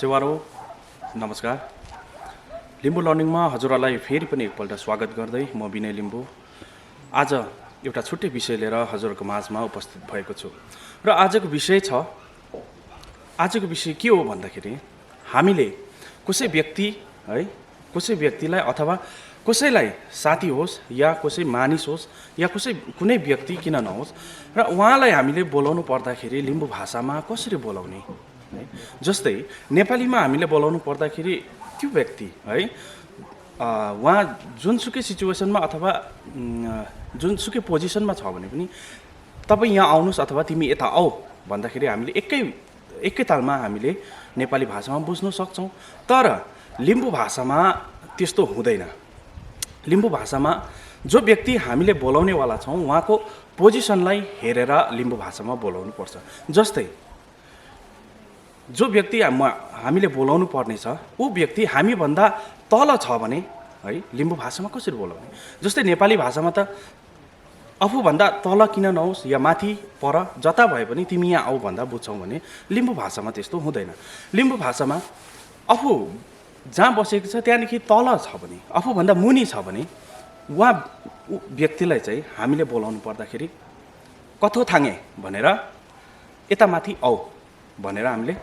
आसेवारो नमस्कार। लिम्बू लर्निङमा हजुरहरूलाई फेरि पनि एकपल्ट स्वागत गर्दै म विनय लिम्बू आज एउटा छुट्टै विषय लिएर हजुरको माझमा उपस्थित भएको छु। र आजको विषय के हो भन्दाखेरि हामीले कसै व्यक्ति है कसै व्यक्तिलाई अथवा कसैलाई साथी होस् या कसै मानिस होस् या कुनै व्यक्ति किन नहोस् र उहाँलाई हामीले बोलाउनु पर्दाखेरि लिम्बू भाषामा कसरी बोलाउने है। जस्तै नेपालीमा हामीले बोलाउनु पर्दाखेरि त्यो व्यक्ति है उहाँ जुनसुकै सिचुएसनमा अथवा जुनसुकै पोजिसनमा छ भने पनि तपाईँ यहाँ आउनुहोस् अथवा तिमी यता आऊ भन्दाखेरि हामीले एकै तालमा हामीले नेपाली भाषामा बुझ्न सक्छौँ। तर लिम्बू भाषामा त्यस्तो हुँदैन। लिम्बू भाषामा जो व्यक्ति हामीले बोलाउनेवाला छौँ उहाँको पोजिसनलाई हेरेर लिम्बू भाषामा बोलाउनु पर्छ। जस्तै जो व्यक्ति हामीले बोलाउनु पर्नेछ ऊ व्यक्ति हामीभन्दा तल छ भने है लिम्बू भाषामा कसरी बोलाउने। जस्तै नेपाली भाषामा त आफूभन्दा तल किन नहोस् या माथि पर जता भए पनि तिमी यहाँ आऊ भन्दा बुझ्छौँ भने लिम्बू भाषामा त्यस्तो हुँदैन। लिम्बू भाषामा आफू जहाँ बसेको छ त्यहाँदेखि तल छ भने आफूभन्दा मुनि छ भने उहाँ व्यक्तिलाई चाहिँ हामीले बोलाउनु पर्दाखेरि कथो थाङे भनेर यता माथि आऊ भनेर हामीले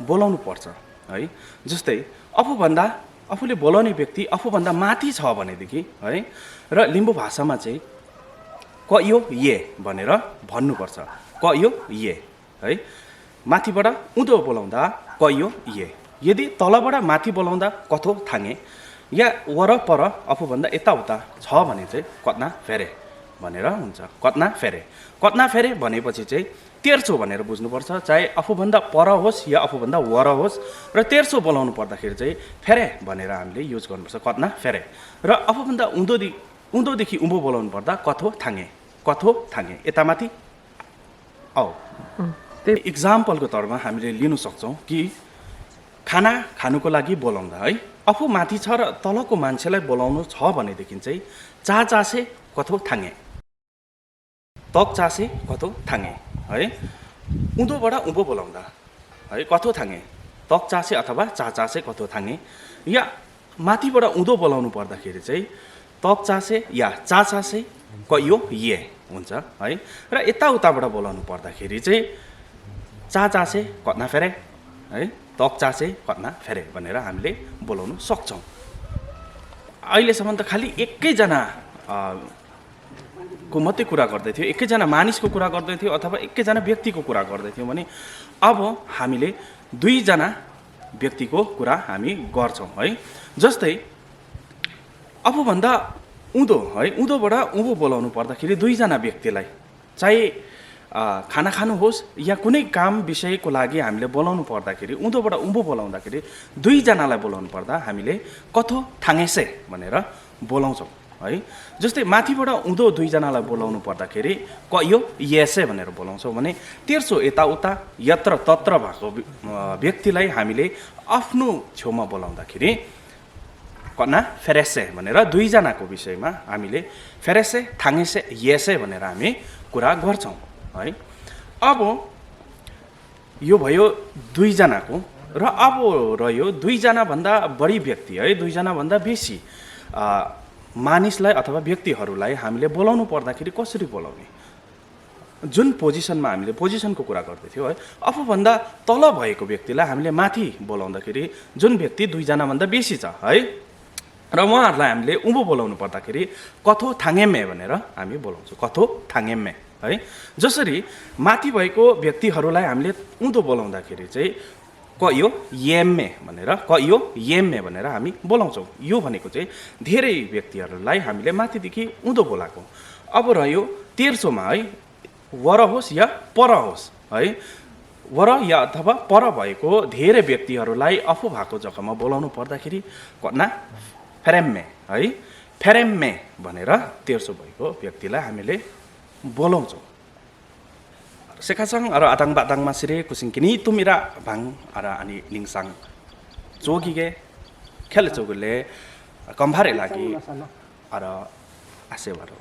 बोलाउनु पर्छ है। जस्तै आफूले बोलाउने व्यक्ति आफूभन्दा माथि छ भनेदेखि है र लिम्बू भाषामा चाहिँ क यो ये भनेर भन्नुपर्छ। क यो ये है माथिबाट उँधो बोलाउँदा क यो ये, यदि तलबाट माथि बोलाउँदा कथो थाङे या वरपर आफूभन्दा यताउता छ भने चाहिँ कतना फेरे भनेर हुन्छ। कतना फेरे भनेपछि चाहिँ तेर्सो भनेर बुझ्नुपर्छ। चाहे आफूभन्दा पर होस् या आफूभन्दा वर होस् र तेर्सो बोलाउनु पर्दाखेरि चाहिँ फेरे भनेर हामीले युज गर्नुपर्छ। कतना फेरे र आफूभन्दा उँधोदेखि उँभो बोलाउनु पर्दा कथो थाङे यतामाथि आऊ। इक्जाम्पलको तौरमा हामीले लिन सक्छौँ कि खाना खानुको लागि बोलाउँदा है आफू माथि छ र तलको मान्छेलाई बोलाउनु छ भनेदेखि चाहिँ चासे कथो थाङे, तक चासे कथो थाङे है। उँधोबाट उँभो बोलाउँदा है कथो थाङे, तक चासे अथवा चासे कथो थाङे। या माथिबाट उँधो बोलाउनु पर्दाखेरि चाहिँ तक चासे या चासे क यो ये हुन्छ है। र यताउताबाट बोलाउनु पर्दाखेरि चाहिँ चासे कतना फेरे है, तक चासे कतना फेरे भनेर हामीले बोलाउनु सक्छौँ। अहिलेसम्म त खालि एकैजना को मात्रै कुरा गर्दै थियो, एकैजना मानिसको कुरा गर्दै थियो अथवा एकैजना व्यक्तिको कुरा गर्दै थियो भने अब हामीले दुईजना व्यक्तिको कुरा हामी गर्छौँ है। जस्तै आफूभन्दा उँधो है उँधोबाट उँभो बोलाउनु पर्दाखेरि दुईजना व्यक्तिलाई चाहे खाना खानु होस् या कुनै काम विषयको लागि हामीले बोलाउनु पर्दाखेरि उँधोबाट उँभो बोलाउँदाखेरि दुईजनालाई बोलाउनु पर्दा हामीले कथो थाङेसे भनेर बोलाउँछौँ है। जस्तै माथिबाट उँधो दुईजनालाई बोलाउनु पर्दाखेरि क यो येसे भनेर बोलाउँछौँ भने तेर्सो यताउता यत्र तत्र भएको व्यक्तिलाई हामीले आफ्नो छेउमा बोलाउँदाखेरि कना फेरेसे भनेर दुईजनाको विषयमा हामीले फेरेसे थाङेसे येसे भनेर हामी कुरा गर्छौँ है। अब यो भयो दुईजनाको र अब रह्यो दुईजनाभन्दा बढी व्यक्ति है, दुईजनाभन्दा बेसी मानिसलाई अथवा व्यक्तिहरूलाई हामीले बोलाउनु पर्दाखेरि कसरी बोलाउने। जुन पोजिसनमा हामीले पोजिसनको कुरा गर्दैथ्यौँ है, आफूभन्दा तल भएको व्यक्तिलाई हामीले माथि बोलाउँदाखेरि जुन व्यक्ति दुईजनाभन्दा बेसी छ है र उहाँहरूलाई हामीले उँभो बोलाउनु पर्दाखेरि कथो थाङेम्मे भनेर हामी बोलाउँछौँ। कथो थाङेम्मे है। जसरी माथि भएको व्यक्तिहरूलाई हामीले उँधो बोलाउँदाखेरि चाहिँ क यो येम्मे भनेर हामी बोलाउँछौँ। यो भनेको चाहिँ धेरै व्यक्तिहरूलाई हामीले माथिदेखि उँधो बोलाएको। अब रह्यो तेर्सोमा है वर होस् या पर होस् है, वर या अथवा पर भएको धेरै व्यक्तिहरूलाई आफू भएको जग्गामा बोलाउनु पर्दाखेरि कना फेरेम्मे है, फेरेम्मे भनेर तेर्सो भएको व्यक्तिलाई हामीले बोलाउँछौँ। सेखासङ अर आताङ बाताङ मासिरे कुसिङकिनी तुमिरा भाङ अर अनि लिङसाङ चोगिगे खेल चोगुले कम्भारे लागि अर आसेवारो।